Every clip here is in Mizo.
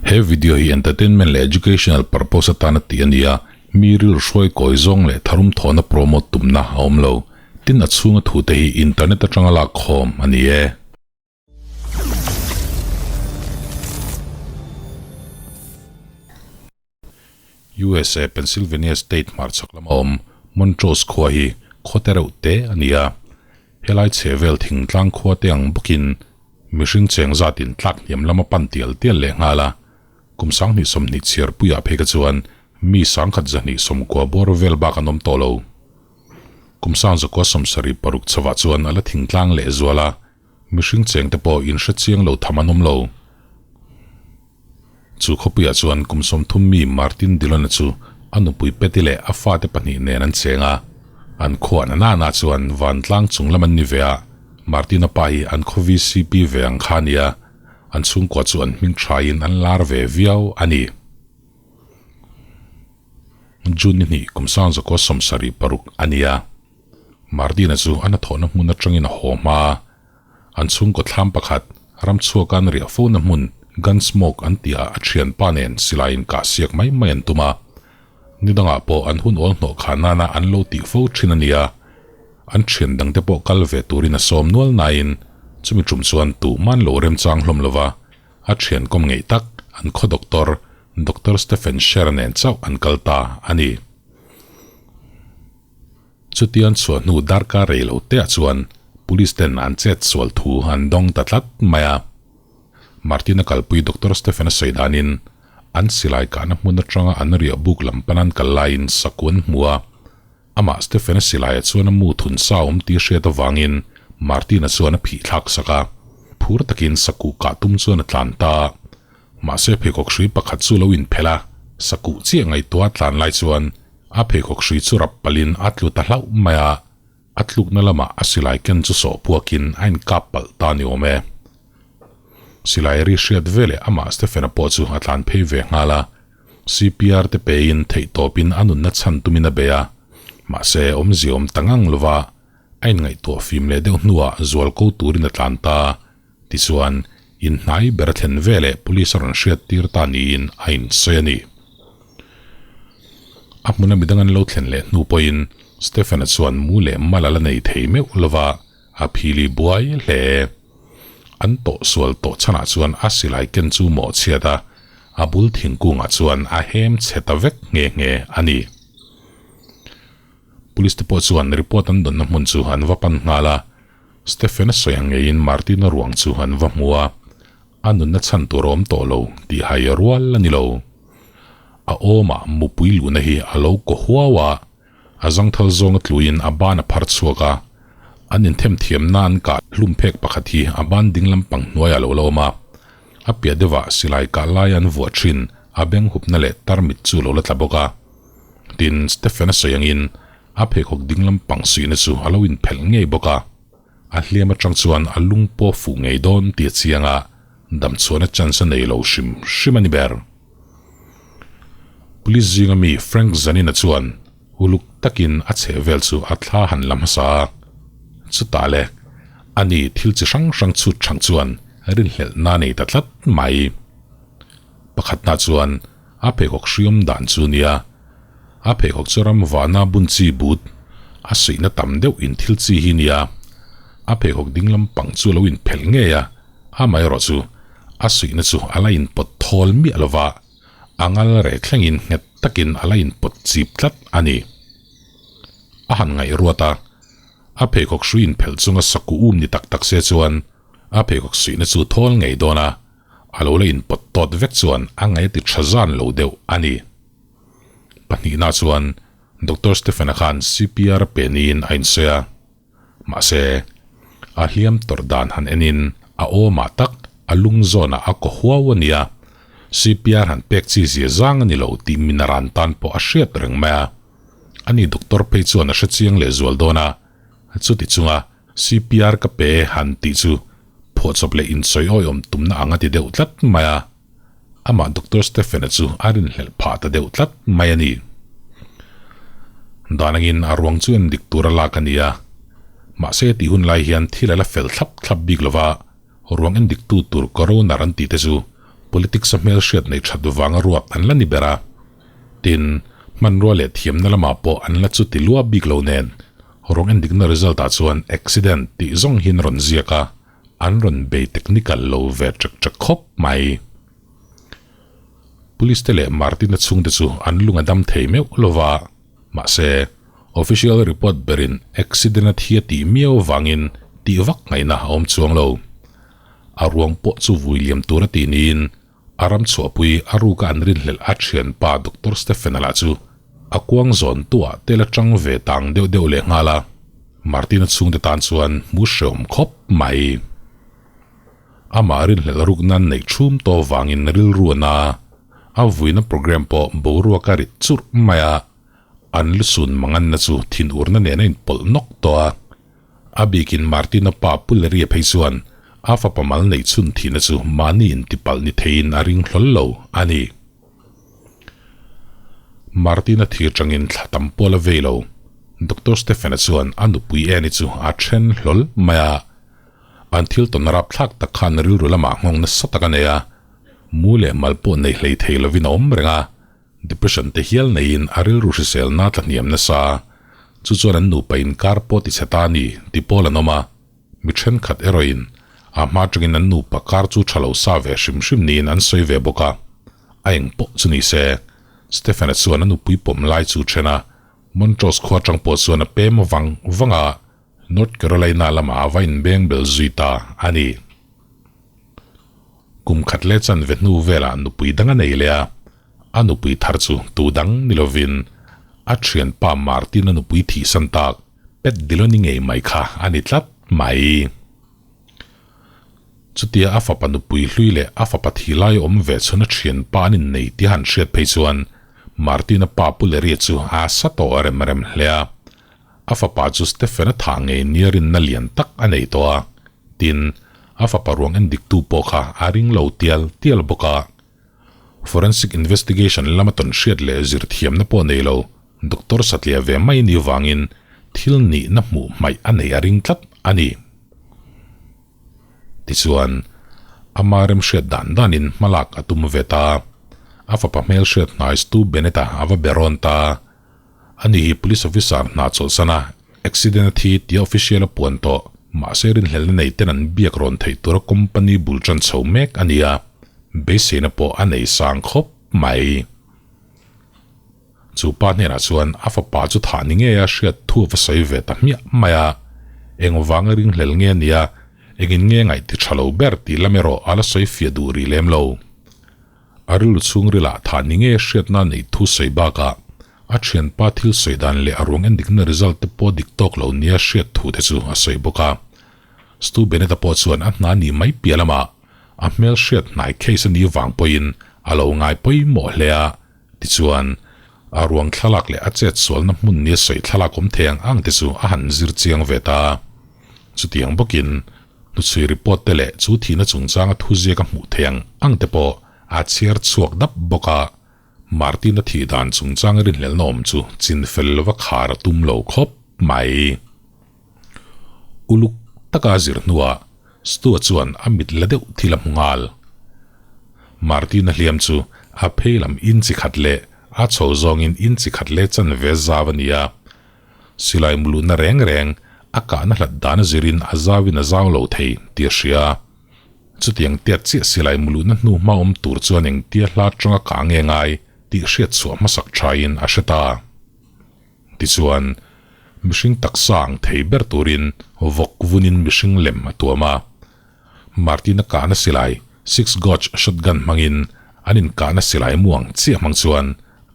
He video hi entertainment leh educational purpose atana tih a ni a, mi rilru hruai kawi zawng leh tharum thawhna promote tumna a awm lo. Tin a chhunga thute hi internet atanga lak khawm a ni e. USA Pennsylvania state hmarchhak lama awm Montrose khua hi khaw te reuh te a ni a. Helai chhehvel thingtlang khua te ang bawkin mihring cheng zatin tlak hniam lama pan tial tial leh nghal a. Kum 2020 chhiar puiah phei kha chuan mi 1190 bawr vel bak an awm tawh lo. Kum 1976 chhovah chuan a la thingtlang leh zual a, mihring cheng te pawh inhre chiang lo tham an awm lo. Chu khawpuiah chuan kum 30 mi Martin Dillon-a chu a nupui Patty leh a fate pahnih nen an cheng a. An khuan a nana chuan vantlang chung lam an ni ve a, Martin-a pa hi an khaw VCP ve ang kha a ni a, an chhungkua chu an hming thaiin an lar ve viau a ni. June ni hnih kum 1976 a ni a, Martin-a chu a hnathawhna hmun atangin a haw hma a. An chhungkaw thlam pakhat, ramchhuaka an riah fona hmun Gunsmoke an tihah a thianpa nen silai inkah siak mai mai an tum a. Ni dangah pawh an hun awl hnawh khah nana an lo tih fo thin a ni a. An thian dangte pawh kal ve turin a sawm nual nain chumi tum chuan tuhman lo remchang hlawm lova a thian kawm ngeih tak an khaw doctor, Doctor Stephen Sher-a nen chauh an kal ta a ni. Chutian chhuah hnu darkar rei lo teah chuan Police ten an chet sual thu an dawng ta tlat mai a. Martin-a kalpui Doctor Stephen-a sawi danin an silai kahna hmun atanga an riah buk lam pan an kal laiin saku an hmu a. Amah Stephen-a silaiah chuan a mu thun sa awm tih hriat avangin Martin-a chuan a phih thlak sak a. Phur takin saku kah tum chuan a tlan ta a. Mahse pheikhawk hrui pakhat chu lo inphelh a, sakuh chiah ngaihtuah a tlan lai chuan a pheikhawk hrui chu rap palhin a tlu ta hlauh mai a, a tlukna lamah a silai ken chu sawh puakin a inkap palh ta ni awm e. Silai ri hriat veleh amah Stephen-a pawh chu a tlan phei ve nghal a, CPR te pein theihtawpin a nunna chhan tumin a bei a, mahse awmzia awm ta ngang lova a inngaihtuah fim leh deuh hnuah zual ko turin a tlan ta. Tichuan, inhnai ber a thlen veleh police a rawn hriat tir ta niin a insawi a ni. A hmuna midang an lo thlen leh hnu pawhin Stephen-a chuan mu leh mal a la nei thei meuh lova, a phili buai hle. An tawh sual tawh chhanah chuan a silai ken chu mawh chhiat a, a bul thingkungah chuan a hem chhe ta vek nghe nghe a ni. Police te pawh chuan report an dawnna hmun chu an va pan nghal a. Stephen-a sawi ang ngeiin Martin-a ruang chu an va hmu a, a nunna chhan tur a awm tawh lo tih hai rual a ni lo. A awmah mupui luhna hi a lo kaw huau a, a zangthal zawnga tluin a ban a phar chhuak a, an inthemthiamna an kah hlum phek pakhat hi a ban ding lampang hnuaiah a lo la awm a, a piah deuhah silai kah lai an vuah thin a beng hupna leh tarmit chu a lo la tla bawk a. Tin, Stephen-a sawi angin A pheikhawk ding lampang suihna chu a lo inphelh ngei bawk a, a hliam atang chuan a lung pawh fuh ngei dawn tih a chiang a, damchhuahna chance a nei lo hrim hrim a ni ber. Police zinga mi Frank Zanina chuan uluk takin a chhehvel chu a thla han la hmasa a, chutah le ani thil chi hrang hrang chhut chhang chuan rinhlelhna a nei ta tlat mai. Pakhatna chuan a pheikhawk hriam dan chu nia. A pheikhawk chu ram vana bun chi but a suihna tam deuh in thil chi hi nia. A pheikhawk ding lampang chu lo inphelh ngei a, amaherawh chu a suihna chu a la inpawt thawl miah lova, a ngal reh thlengin nghet takin a la inpawt chip tlat a ni. A han ngaih ruat a, a pheikhawk hrui inphelh chunga saku um ni tak tak se chuan a pheikhawk suihna chu thawl ngei dawn a, a lo la inpawt tawt vek chuan a ngaih a ti tha zan lo deuh a ni. Pahnihna chuan Doctor Stephen-a khan CPR pe niin a insawi a, mahse, a hliam tawrh dan han enin a awmah tak a lung zawnah a kaw huau a nia, CPR han pek chi zia zang a ni lo tih min a ran tan pawh a hriat reng mai a. Ani doctor phei chuan a hre chiang leh zual dawn a, chuti chunga CPR ka pe han tih chu phuahchawp leh insawi awiawm tumna ang a ti deuh tlat mai a. Amah Doctor Stephen-a chu a rinhlelh phah ta deuh tlat mai a ni. Dan angin a ruang chu en dik tur a lak a ni a, mahse tih hun lai hian thil a la fel thlap thlap bik lova, ruang en diktu tur coroner an tih te chu Politics a hmelhriat nei that vanga ruak an la ni ber a. Tin, hmanrua leh thiamna lamah pawh an la chuti lua bik lo nen, rawng endikna result ah chuan accident tih zawng hian rawn ziak a, an rawn bei technical lo ve ṭek ṭek khawp mai. Police te leh Martin-a chhungte chu an lung a dam thei meuh lo va, mahse, official report berin accident a thi a tih miau vangin tih vak ngaihna a awm chuang lo. A ruang pawh chu vui liam tur a tih niin a ram chhuahpui a ruka an rinhlelh a thianpa Doctor Stephen-a lah chu a kuang zawn tuah tel atang ve tang deuh deuh leh nghal a, Martin-a chhungte tan chuan hmu hreawm khawp mai. Amah rinhlelh ruk nan neih thum tawh vangin rilru a na a, vuina programme pawh boruak a rit churh mai a, an lusun manganna chu thinurna nen a inpawlh nawk tawh a. A bikin Martina pa Pu Leria phei chuan a fapa mal neih chhun thihna chu mahni intipalh ni theiin a ring hlawl lo a ni. Martina thir tangin thla tam pawh la vei lo, Doctor Stephen-a chuan a nupui Annie chu a then hlawl mai a. An thil tawn rapthlak tak khan rilru lamah nghawng nasa tak a nei a, mu leh mal pawh nei hlei thei lovin a awm reng a. Depression te hial neiin a rilru hriselna tlahniam nasa. Chu chuan an nupa inkar pawh ti chhe ta a ni ti pawl an awm a. Mi thenkhat erawhin a hma atangin an nupa kar chu tha lo sa ve hrim hrim niin an sawi ve bawk a. A eng pawh chu ni se, Stephen-a chuan a nupui pawm lai chu then a, Montrose khua atang pawh chuan a pem vang vang a, North Carolina lamah a va inbeng bel zui ta a ni. Kum khat leh chanve hnu velah nupui dang a nei leh a, a nupui thar chu tu dang ni lovin a thianpa Martin-a nupui thihsan tak Pat Dillon-i ngei mai kha a ni tlat mai. Chutia a fapa nupui hlui leh a fapa thi lai awm ve chhun a thianpa an innei tia han hriat phei chuan Martin-a pa Pu Leria chu a sa tawh rem rem hle a. A fapa chu Stephen-a thah ngei nia rinna lian tak a nei tawh a, tin, a fapa ruang en diktu pawh kha a ring lo tial tial bawk a. Forensic investigation lama tawn hriat leh zir thiamna pawh nei lo Doctor satliah ve mai ni vangin thil nihna hmuh hmaih a nei a ring tlat a ni. Tichuan, ama remhriat dan danin hmalak a tum ve ta. A fapa hmelhriat hnai Stu Bennett-a a va be rawn ta. Ani hi police officer hna chawlhsan a, accident a thi tia official a puan tawh, mahse rinhlelna nei ten an biak rawn theih tura company bul tan chho mek a ni a, beiseina pawh a nei sang khawp mai. Chu pa hnenah chuan a fapa chu thah ni ngei a hriat thu a va sawi ve ta hmiah mai a, engvanga ringhlel nge a nia, engin nge ngaih ti tha lo ber tih lam erawh a la sawi fiah duh rih lem lo. A rilru chhungrilah thah ni nge hriatna neih thu sawi bakah a thianpa thil sawi dan leh a ruang endikna result te pawh dik tawk lo nia hriat thu te chu a sawi bawk a. Stu Bennett-a pawh chuan a hna nih mai piah lamah a hmel hriat hnai case a nih vang pawhin a lo ngai pawimawh hle a, tichuan a ruang thlalak leh a chet sualna hmun nia sawi thlalak awm thei ang ang te chu a han zir chiang ve ta. Chutiang bawkin Hnuchhui report te leh chu thihna chungchanga thuziak a hmuh theih ang ang te pawh a chhiar chhuak dap bawk a, Martin-a thih dan chungchanga rinhlelna awm chu chin fel lova khar a tum lo khawp mai. Uluk taka a zir hnuah Stu-a chuan a mit la deuh thil a hmu nghal. Martin-a hliam chu a phei lam inchi khat leh a chho zawngin inchi khat leh chanve zau a ni a, Silai muluhna reng reng a kahna hlat dan a zirin a zauin a zau lo thei tih a hria. Chutiang tiat chiah silai muluhna hnu hma awm tur chuan engtia hla tanga kah nge ngai tih hriat chhuah hmasak thain a hre ta. Tichuan, mihring taksa ang thei ber turin vawk vunin mihring lem a tuam a. Martin-a kahna silai six gauge shotgun hmangin an inkahna silai muang chiah hmang chuan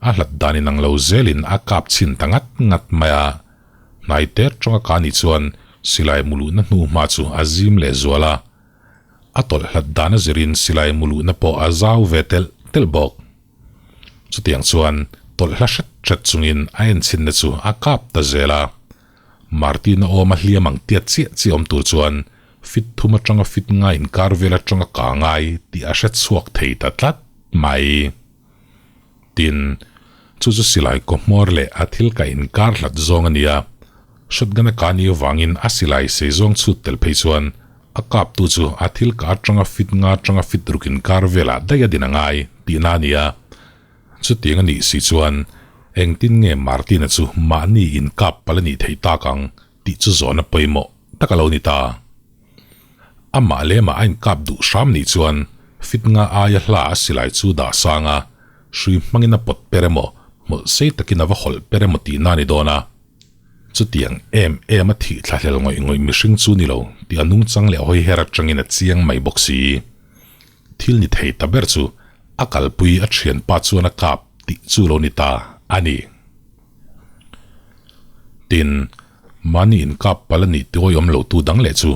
a hlat dan inang lo zelin a kap chhin ta ngat ngat mai a. Hnai ter tawng a kah nih chuan silai muluhna hnu hma chu a zim leh zual a. A tawlh hlat dan a zirin silai muluhna pawh a zau ve telh telh bawk. Chutiang chuan tawlh hla hret hret chungin a enchhinna chu a kap ta zel a. Martin-a awm a hliam ang tiat chiah chiah awm tur chuan fit thum atanga fit ngai inkar vel atanga ka ngai tih a hre chhuak thei ta tlat mai. Tin, chu chu silai kaw hmawr leh a thil ka inkar hlat zawng a ni a, shotgun a ka ni avangin a silai sei zawng chhut tel phei chuan. A kaptu chu a thil ka atanga fit nga atanga fit ruk inkar velah daih a din a ngai tihna a ni a. Chutiang a nih si chuan engtin nge Martina chu mahni inkap palh a nih theih tak ang tih chu zawhna pawimawh tak a lo ni ta. Amah leh amah a inkap duh hram nih chuan fit nga aia hla a silai chu dah sang a, hrui hmangin a pawt per emaw, hmawlh sei takin a va hawlh per emaw tihna a ni dawn a. Chutiang em em a thih thlahlel ngawih ngawih mihring chu ni lo tih a nungchang leh hawi her atangin a chiang mai bawk si. Thil ni thei ta ber chu a kalpui a thianpa chuan a kap tih chu lo ni ta a ni. Tin, mahni inkap palh a nih tiawi awm lo tu dang leh chu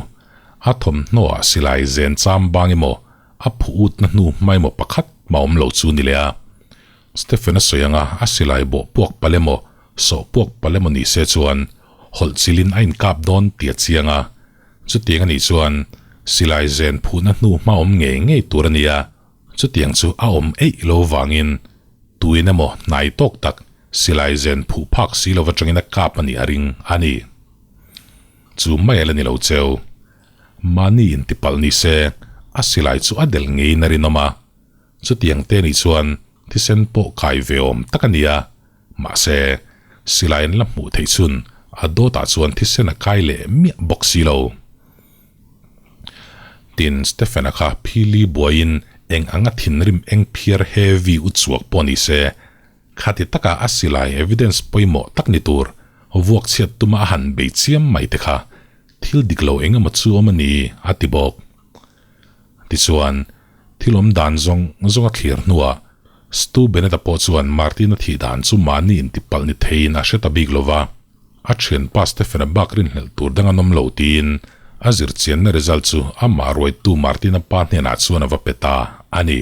a thawmhnaw ah silai zen cham bang emaw a phu utna hnu hma emaw pakhat mah awm lo chu ni leh a. Stephen a sawi anga a silai bawh puak palh emaw Sawh puak palh emaw ni se chuan hawlh chilin a inkap dawn tih a chiang a, chutiang a nih chuan silai zen phuhna hnu hma awm ngei ngei tur a ni a, chutiang chu a awm eih lo vangin tuin emaw hnai tawk tak silai zen phuh phak si lova tangin a kap a nih a ring a ni. Chu mai a la ni lo cheu. Mahni intipalh ni se a silai chu a delh ngeiin a rinawm a, chutiang te nih chuan thisen pawh kai ve awm tak a ni a, Mahse, silai an la hmuh theih chhun a dawtah chuan thisen a kai leh miah bawk si lo. Tin, Stephen-a kha phili buaiin eng anga thinrim eng phiar heavy u chuak pawh ni se, khati taka a silai evidence pawimawh tak ni tur vuak chhiat tuma a han bei chiam mai te kha thil dik lo eng emaw chu awm a ni, a ti bawk. Tichuan, thil awm dan zawng zawng a thlir hnuah Stu Bennett-a pawh chuan Martin-a thih dan chu mahni intipalh ni theiin a hre ta bik lo va, a thianpa Stephen-a bak rinhlelh tur dang an awm lo tiin a zirchianna result chu amah ruaitu Martin-a pa hnenah chuan a va pe ta a ni.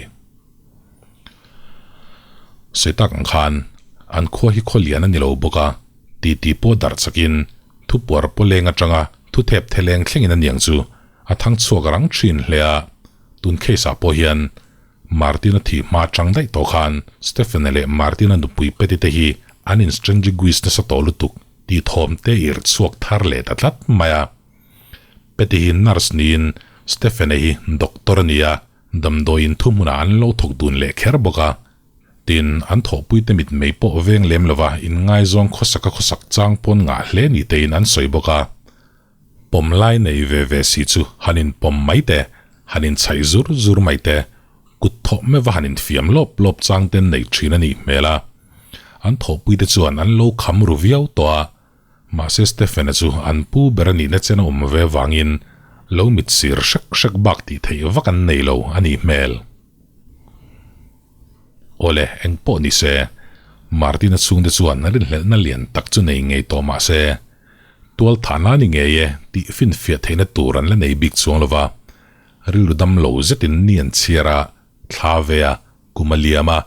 Sawi tak ang khan an khua hi khaw lian a ni lo bawk a, titi pawh darh chakin thupuar pawleng atanga thuthep theleng thlengin a niang chu a thang chhuak rang thin hle a, tun case ah pawh hian Martin-a thih hma atang daih tawh khan Stephen-a leh Martin-a nupui Patty te hi an in strangiguis nasa tawh lutuk tih thawm te ir chhuak thar leh ta tlat mai a. Patty hi nurse niin Stephen-a hi doctor a ni a, damdawiin thuhmunah an lo thawk dun leh kher bawk a. Tin, an thawhpuite mit mei pawh veng lem lova inngaizawng khawsaka khawsak chang pawn ngah hle ni tein an sawi bawk a. Pawm lai nei ve ve si chu han in pawm mai te, han in chhaih zur zur mai te, kut thawh meuh va han in fiam lawp lawp chang ten nei thin a nih hmel a. An thawhpui te chuan an lo kham ru viau tawh a, mahse Stephen-a chu an pu ber a nihna chen a awm ve vangin lo mit sir hrek hrek bak tih theih vak an nei lo a nih hmel. Awle, eng pawh ni se, Martin-a chhungte chuan rinhlelhna lian tak chu nei ngei tawh mah se, tual thahna ni ngei e tih finfiah theihna tur an la nei bik chuang lo va, rilru dam lo zetin ni an chhiar a, thla ve a, kum a liam a,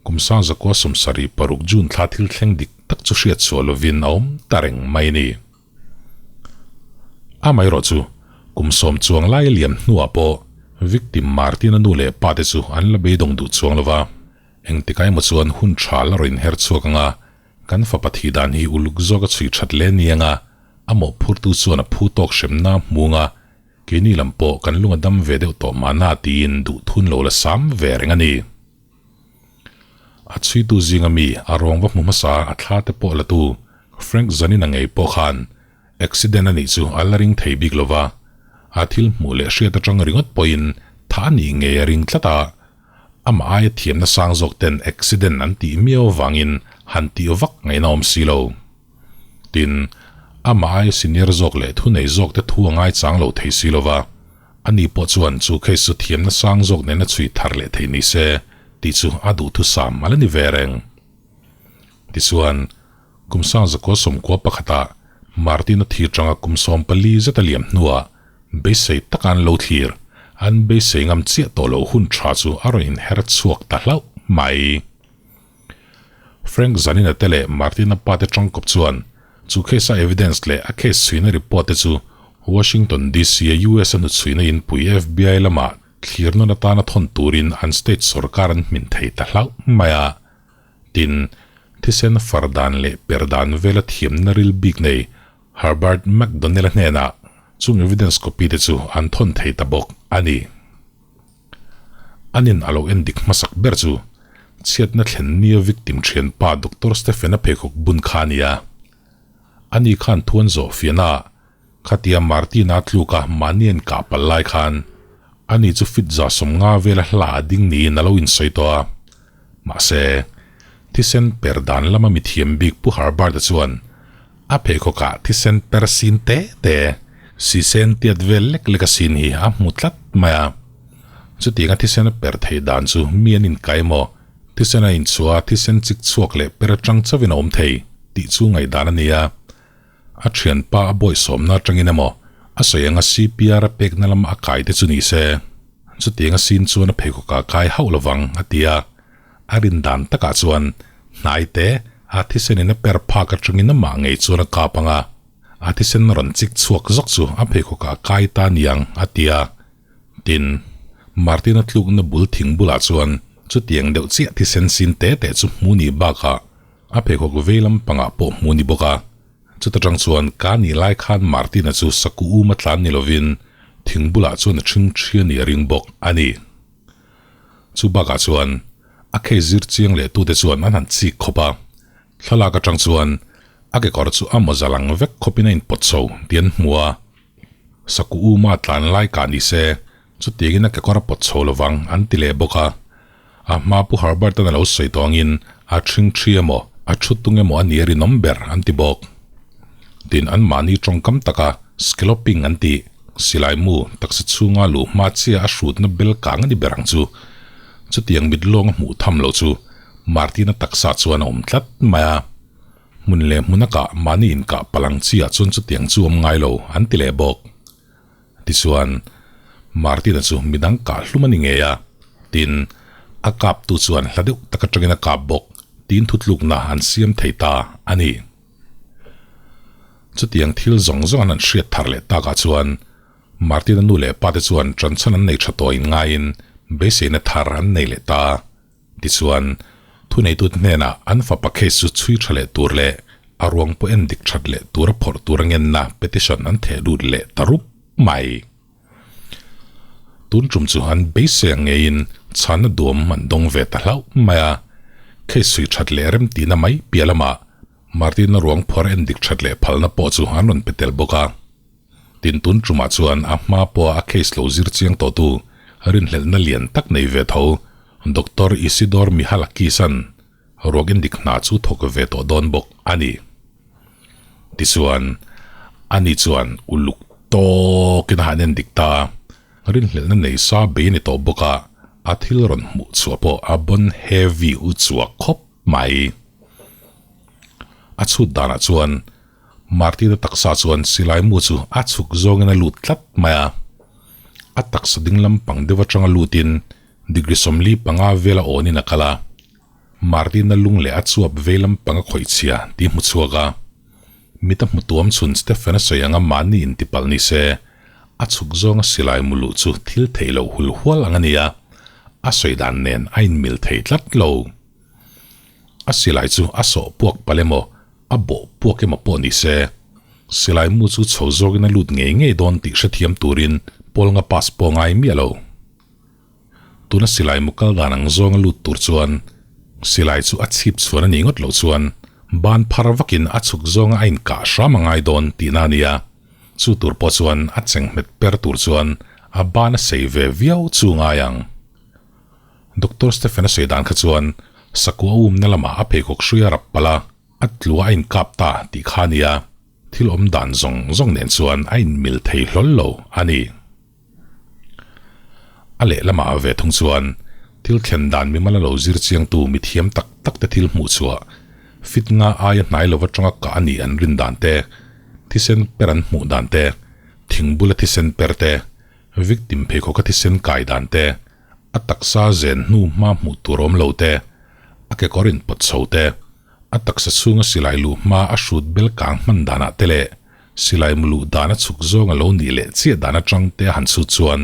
kum sangzakua 76 June thla thil thleng dik tak chu hriat chhuah lovin a awm ta reng mai a ni. Amaherawh chu, kum sawm chuang lai a liam hnuah pawh victim Martin-a nu leh pa te chu an la beidawng duh chuang lo va, engtikah emaw chuan hun tha la rawn inher chhuak ang a, kan fapa thih dan hi uluk zawk a chhui that hle ni ang a, a mawhphurtu chuan a phu tawk hremna a hmu ang a, keini lam pawh kan lung a dam ve deuh tawh mahna tiin duhthun lo la sam ve reng a ni. A chhuitu zinga mi a rawng va hmu hmasa a thla te pawh la tu Frank Zanina ngei pawh khan accident a nih chu a la ring thei bik lova, a thil hmuh leh hriat atang ringawt pawhin tha a nih ngei a ring tlat a, amah aia thiamna sang zawk ten accident an tih miau avangin han tih vak ngaihna awm si lo. Tin, amah aia senior zawk leh thunei zawk te thu a ngaichang lo thei si lova, Ani pawh chuan chu case chu thiamna sang zawk nena chhui thar leh thei ni se tih chu a duhthusam a la ni ve reng. Tichuan, kum sang zakua sawmkua pakhatah Martin-a thi atanga kum 14 zet a liam hnuah beisei taka an lo thlir, an beisei ngam chiah tawh loh hun tha chu a rawn inher chhuak ta hlauh mai. Frank Zanina te leh Martina pa te tangkawp chuan chu case a evidence leh a case chhuina report te chu Washington DC a US a hnuchhuina inpui FBI lamah thlir nawn atana thawn turin an state sorkar an hmin thei ta hlauh mai a. Tin, thisen far dan leh per dan vela thiamna ril bik nei Herbert McDonnell-a hnenah. Chung evidence copy te chu an thawn thei ta bawk a ni. Anin a lo en dik hmasak ber chu chhiatna thlen nia victim thianpa Doctor Stephen-a pheikhawk bun kha a ni a. Ani khan thuan zawh fiahna ah khatia Martina tluka mahni an kah palh lai khan ani chu fit 150 vela hla a ding niin a lo insawi tawh a. Mahse, thisen per dan lama mithiam bik Pu Herbert-a chuan a pheikhawkah thisen per sin te te, sisen tiat vel lek lek a sin hi a hmu tlat mai a. Chutianga thisen a per theih dan chu mi an inkai maw? Thisen a inchhuah a, thisen chik chhuak leh per atang chauhin a awm thei tih chu ngaihdan a ni a. A thianpa a bawihsawmna atangin emaw a sawi anga CPR a pekna lama a kai te chu ni se, chutianga sin chuan a pheikhawk ah kai hauh lovang a ti a. A rin dan takah chuan hnai te a thisen in a per phak atangin amah ngei chuan a kap ang a, a thisen rawn chik chhuak zawk chu a pheikhawk ah kai ta niang a ti a. Tin, Martina tlukna bul thing bulah chuan chutiang deuh chiah thisen sin te te chu hmu ni bakah a pheikhawk vei lampangah pawh hmu ni bawk a. Chuta tang chuan ka nih lai khan Martina chu saku um a tlan ni lovin thing bulah chuan a ṭhing ṭhi a nih a ring bawk a ni. Chu bakah chuan a case zir chiang leh tute chuan an han chik khawp a, thlalak atang chuan a kekawr chu a mawza lang vek khawpin a inpawt chho tih an hmu a. Saku uma tlan lai kah ni se, chutiangin a kekawr a pawt chho lovang an ti leh bawk a. A hma Pu Herbert-a'n a lo sawi tawh angin a ṭhing ṭhi emaw, a ṭhu tung emaw a nih a rinawm ber an ti bawk. Tin, anmahni ṭawngkam taka scalloping an tih, silai mu, taksa chhunga luh hma chiah a hrutna bel kang a ni ber ang chu. Chutiang mit lawng a hmuh tham loh chu Martin-a taksa chuan a awm tlat mai a. Hmun leh hmun a kah mahni inkah palang chi ah chuan chutiang chu awm ngai lo an ti leh bawk. Tichuan, Martina chu midang kah hlum a ni ngei a, tin, a kaptu chuan hla deuh tak atangin a kap bawk tiin thutlukna an siam thei ta a ni. Chutiang thil zawng zawng an han hriat thar leh takah chuan Martina nu leh pate chuan ṭanchhan an nei ṭha tawh in ngaiin beiseina thar an nei leh ta. Tichuan, thuneitute hnenah an fapa case chu chhui tha leh tur leh a ruang pawh en dik that leh tura phawrh tur a ngenna petition an theh lut leh ta rup mai. Tun tum chu an beisei ang ngeiin chhanna duam an dawng ve ta hlauh mai a, case chhui that leh remtihna mai piah lamah Martina ruang phawrh en dik that leh phalna pawh chu an rawn pe tel bawk a. Tin tun tumah chuan a hma pawha a case lo zir chiang tawhtu rinhlelhna lian tak nei ve tho Doctor Isidore Mihalakis-a'n ruak indik hna chu thawk ve tawh dawn bawk a ni. Tichuan, ani chuan uluk tawkin a han endik ta a, rinhlelhna nei sa bei a ni tawh bawk a, a thil rawn hmuh chhuah pawh a bon heavy u chhuak khawp mai. A chhut danah chuan Martina taksa chuan silai mu chu a chhuk zawngin a lut tlat mai a. A taksa ding lampang deuh atanga lutin degree 45 vela awnin a kal a. Martina lung leh a chuap vei lampang a khawih chhia tih hmu chhuak a. Mit a hmu tuam chhun Stephen a sawi anga mahni intipalh ni se, a chhuk zawnga silai mu luh chu thil theih loh hul hual ang a ni a, a sawi dan nen a inmil thei tlat lo. A silai chu a sawh puak palh emaw A bawh puak emaw pawh ni se, silai mu chu chho zawkin a lut ngei ngei dawn tih hrethiam turin Paul-nga pass pawh ngai miah lo. Tuna silai mu kal dan ang zawnga lut tur chuan silai chu a chhip chhuan a nih ngawt loh chuan ban phar vakin a chhuk zawnga a inkah hram a ngai dawn tihna a ni a, chu tur pawh chuan a chengmet per tur chuan a ban a sei ve viau chu ngai ang. Doctor Stephen a sawi dan kha chuan sakua umna lamah a pheikhawk hrui a rap palh a, a tlu a inkap ta tih kha a nia, thil awm dan zawng zawng nen chuan a inmil thei hlawl lo a ni. A lehlamah ve thung chuan thil thlen dan mimal a lo zir chiangtu mithiam tak tak te thil hmuh chhuah fit nga aia hnai lova tanga kah a nih an rin dan te, thisen per an hmuh dan te, thing bula thisen per te, victim pheikhawka thisen kai dan te, A taksa zen hnu hma hmuh tur awm lo te, a kekawr inpawt chho te, a taksa chhunga silai luh hma a hrut bel kang hman danah te leh silai mu luh dan a chhuk zawng a lo nih leh chiah dan atang te a han chhut chuan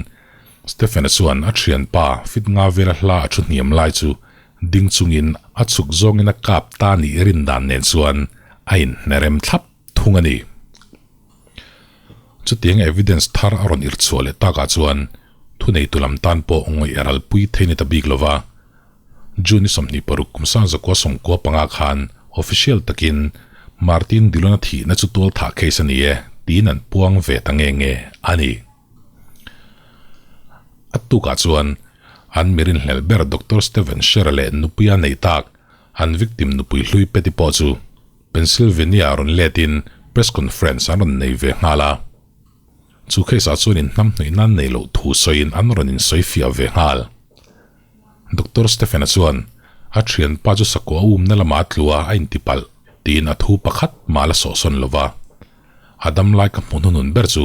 Stephen-a chuan a thianpa fit nga vela hla a thu hniam lai chu ding chungin a chhuk zawngin a kap ta nih rin dan nen chuan a inhnerem thlap thung a ni. Chutiang evidence thar a rawn irhchhuah leh takah chuan thuneitu lam tan pawh ngawih ralpui thei ni ta bik lova. June 26 kum 1995 khan official takin Martin Dillon-a thihna chu tualthah case a ni e tiin an puang ve ta nge nge a ni. A tukah chuan an mi rinhlelh ber Doctor Steven Sher-a leh nupuia nei tak an victim nupui hlui Patty pawh chu Pennsylvania rawn letin press conference an rawn nei ve nghal a. Chu case ah chuan inhnamhnawih nan nei loh thu sawiin an rawn insawifiah ve nghal. Doctor Stephen-a chuan a thianpa chu sakawh a umna lamah a tlu a, a intipalh tiin a thu pakhat mah la sawhsawn lo va. A dam lai ka hmu hnunun ber chu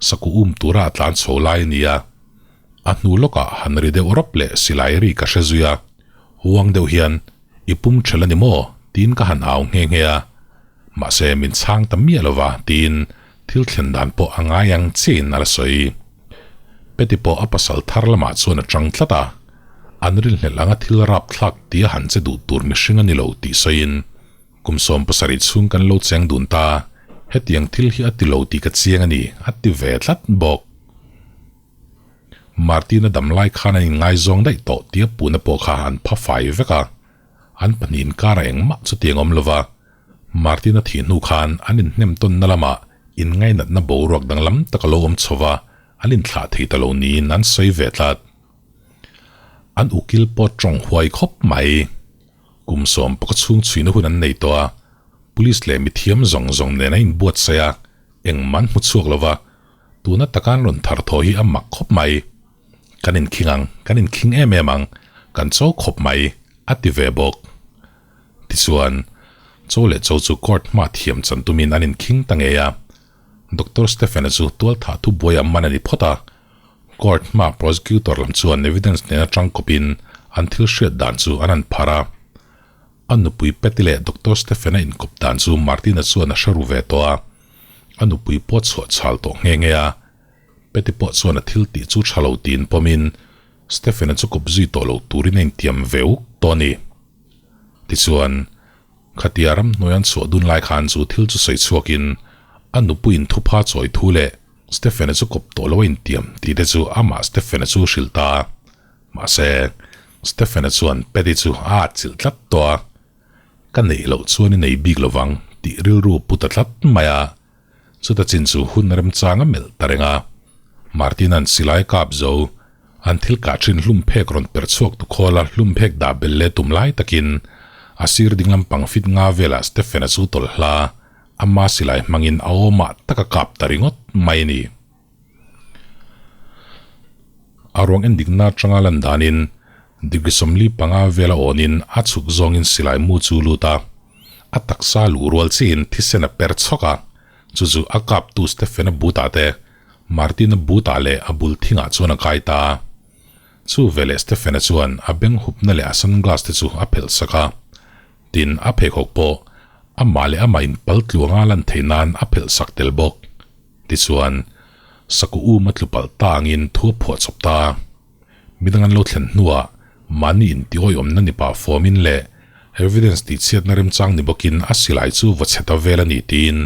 sakuh um tura a tlan chho lai a ni a. A hnu lawkah han ri deuh rawp leh silai ri ka hre zui a, uang deuh hian I pum ṭhel a ni maw? tiin ka han au nghe nghe a. Mahse min chhang ta miah lo va tiin thil thlen dan pawh a ngai ang chiahin a la sawi. Peti pawh a pasal thar lamah chuan a ṭang tlat a, an rinhlelh anga thil rapthlak tia han che duh tur mihring a ni lo tih sawiin kum 70 chhung kan lo cheng dun ta, hetiang thil hi a ti lo tih ka chiang a ni a ti ve tlat bawk. Martin-a dam lai khan an inngaizawng daih tawh tia puhna pawh kha an pha fai vek a, an pahnih inkar engmah chutiang awm lova Martin-a thih hnu khan an inhnem tawnna lamah inngainatna boruak danglam tak a lo awm chho va, an inthlah thei ta lo niin an sawi ve tlat. An ukil pawh tawng huai khawp mai. Kum 11 chhung chhuina hun an nei tawh a, police leh mithiam zawng zawng nen an inbuatsaih a, engmah an hmu chhuak lo va, tuna taka an rawn thar thaw hi a mak khawp mai. Kan inkhing ang, kan inkhing em em ang, kan cho khawp mai, a ti ve bawk. Tichuan, Cho leh Cho chu court hma thiam chan tumin an inkhing ta ngei a. Doctor Stephen-a chu tualthah thubuai a man a ni phawt a. Court hma prosecutor lam chuan evidence nena tangkawpin an thil hriat dan chu an han phar a. A nupui Patty leh Doctor Stephen-a inkawp dan chu Martin-a chuan a hre ru ve tawh a. A nupui pawh chhuah chhal tawh nghe nghe a. Patty pawh chuan a thil tih chu tha lo tiin pawmin Stephen-a chu kawp zui tawh lo turin a intiam ve uk tawh a ni. Tichuan, khatia ramhnuai an chhuah dun lai khan chu thil chu sawi chhuakin a nupuiin thupha chawi thu leh Stephen-a chu kawp tawh lo a intiam tih te chu amah Stephen-a chu hrilh ta a. Mahse, Stephen-a chuan Patty chu a atchilh tlat tawh a, Ka neih loh chuan i nei bik lovang tih rilru pu ta tlat mai a. Chuta chin chu hun remchang a melh ta reng a. Martin-a'n silai kap zo, an thil kah thin hlum phek rawn per chhuak tu khawl a hlum phek dah bel leh tum lai takin a sir ding lampang fit nga velah Stephen-a chu tawlh hla, ama silai hmangin a awmah tak a kap ta ringawt mai a ni. A ruang endikna atanga lan danin degree 45 vela awnin a chhuk zawngin silai mu chu lut a, a taksa luh rual chiin thisen a per chhawk a, chu chu a kaptu Stephen-a but-ah te, Martin-a but-ah leh a bul thingah chuan a kai ta a. Chu veleh Stephen-a chuan a beng hupna leh a sunglass te chu a phelh sak a, tin a pheikhawk pawh amah leh amah inpal tluanga lan theih nan a phelh sak tel bawk. Tichuan, Sakuh um a tlu palh ta angin thu a phuah chawp ta. Midang an lo thlen hnuah mahni intiawiawmna ni pah fawmin leh evidence tihchhiatna remchang ni bawkin a silai chu va chhe ta vel a ni tiin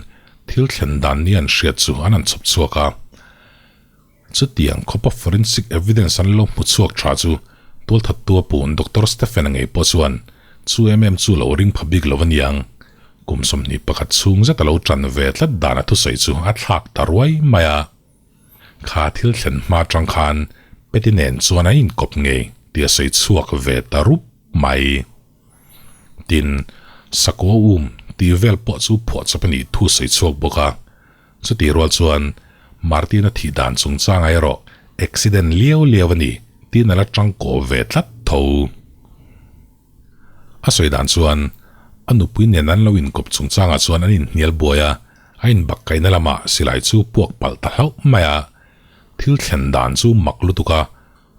thil thlen dan ni an hriat chu an han chhawp chhuak a. Chutiang khawpa forensic evidence an lo hmu chhuak tha chu tualthattu a pun Doctor Stephen-a ngei pawh chuan chu em em chu lo ring pha bik lo a niang. Kum 21 chhung zet a lo tan ve tlat dan a thusawi chu a thlak ta ruai mai a. Kha thil thlen hma atang khan Patty nen chuan an inkawp ngei tih a sawi chhuak ve ta rup mai. Tin, Sakua um tih vel pawh chu phuahchawp a nih thu sawi chhuak bawk a. Chutih rual chuan Martin-a thih dan chungchangah erawh accident liau liau a ni tiin a la tangkaw ve tlat tho. A sawi dan chuan a nupui nen an lo inkawp chungchangah chuan an inhnial buai a, a inbakkaihna lamah silai chu puak palh ta hlauh mai a. Thil thlen dan chu mak lutuk a,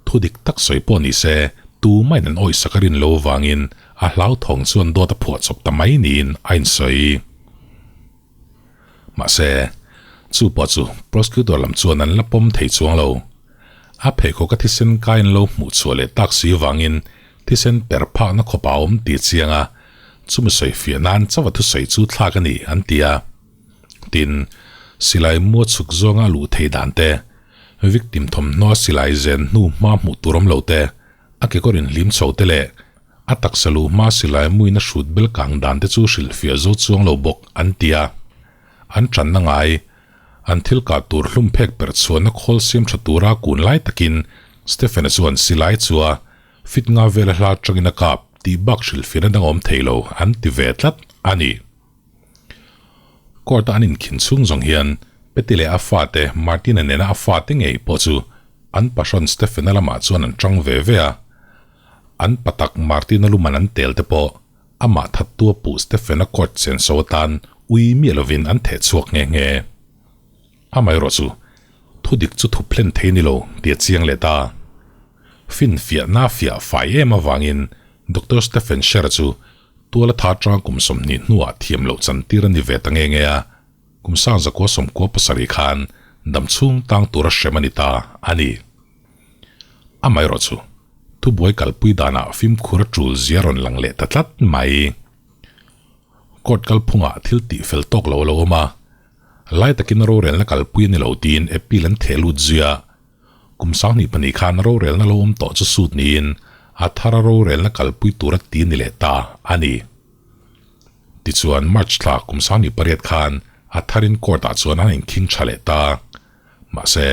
thu dik tak sawi pawh ni se tumahin an awihsak a rin lo avangin a hlauthawng chuan dawt a phuahchawp ta mai niin a insawi. Mahse, chu pawh chu prosecutor lam chuan an la pawm thei chuang lo. A pheikhawk a thisen kai an lo hmuh chhuah leh tak si vangin thisen per phakna khawp a awm tih chiang a, chumi sawi fiah nan chauh a thusawi chu thlak a ni an ti a. Tin, Silai mua chhuk zawnga a luh thei dan te, victim thawmhnaw a silai zen hnu hma hmuh tur awm lo te, a kekawr inhlim chho te leh a taksa luh hma silai muin a hrut bel kang dan te chu hrilhfiah zo chuang lo bawk an ti a. An tanna ngai, an thil kah tur hlum phek per chhuahna khawl siam tha tura kun lai takin Stephen-a chuan silai chu a fit nga vela hla atangin a kap tih bak hrilhfiahna dang awm thei lo an ti ve tlat a ni. Court-a an inkhin chhung zawng hian Peti leh a fate Martina nena a fate ngei pawh chu an pahrawn Stephen-a lamah chuan an tang ve ve a. An patak Martina luman an tel te pawh amah thattu a puh Stephen-a court senso atan ui miah lovin an theh chhuak nghe nghe. Amaherawh chu thu dik chu thup hlen thei ni lo tih a chiang leh ta. Finfiahna fiah fai em avangin Doctor Stephen Sher-a chu Tuala tha atanga kum 20 hnuah thiam loh chantir a ni ve ta nge nge a, kum 1997 khan dam chhung tang tura hrem a ni ta a ni. Amaherawh chu, thubuai kalpui danah fimkhur a tul zia rawn lang leh ta tlat mai. Court kalphungah thil tih fel tawk lo a lo awm a, lai takin rorelna kalpui a ni lo tiin appeal an theh lut zui a, Kum 22 khan rorelna lo awm tawh chu sut niin a thara rorelna kalpui tura ti ni leh ta a ni. Tichuan March thla kum 28 khan a tharin court ah chuan an inkhing tha leh ta. Mahse,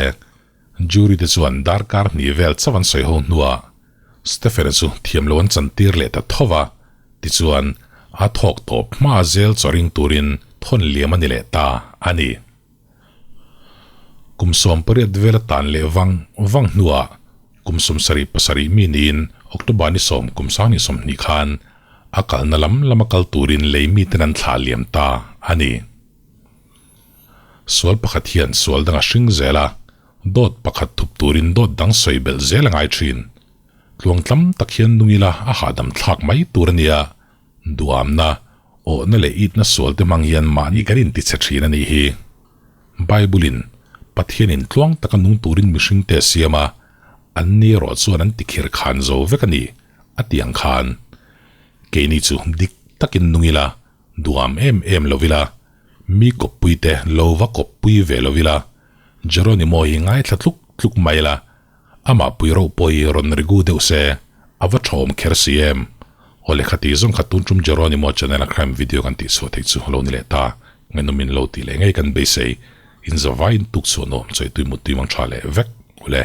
jury te chuan darkar hnih vel chauh an sawi ho hnuah Stephen-a chu thiam lo an chantir leh ta tho va, tichuan a thawk tawp hma zel chaw ring turin thawn liam a ni leh ta a ni. Kum 18 vela tan leh vang vang hnuah kum 77 mi niin October ni 10 kum 2020 khan a kalna lam lama kal turin lei miten an thlah liam ta a ni. Sual pakhat hian sual dang a hring zel a, dawt pakhat thup turin dawt dang sawi belh zel a ngai thin. Tluang tlam tak hian nung ila a hahdam thlak mai tur a nia. Duamna, awhna leh itna sual te hmang hian mahni kan intichhe thin a nih hi. Bible-in, Pathianin tluang taka nung turin mihringte a siam a, an ni erawh chuan an tikhir khan zo vek a ni, a ti ang khan. Keini chu dik takin nung ila, duam em em lo ila, mi kawppui te lo va kawppui ve lo ila, Jeronimo hi ngaithla tluk tluk mai ila, Amah pui rauh pawh hi rawn rigu deuh se, a va thawm kher si em? Aw lehkha tih zawng kha tun tum Jeronimo channel a crime video kan tih chhuah theih chu lo ni leh ta, ngaihnawm in lo tih leh ngei kan beisei, in zavai in tuk chhuah nuam chawi tui mut tui mang tha leh vek ule.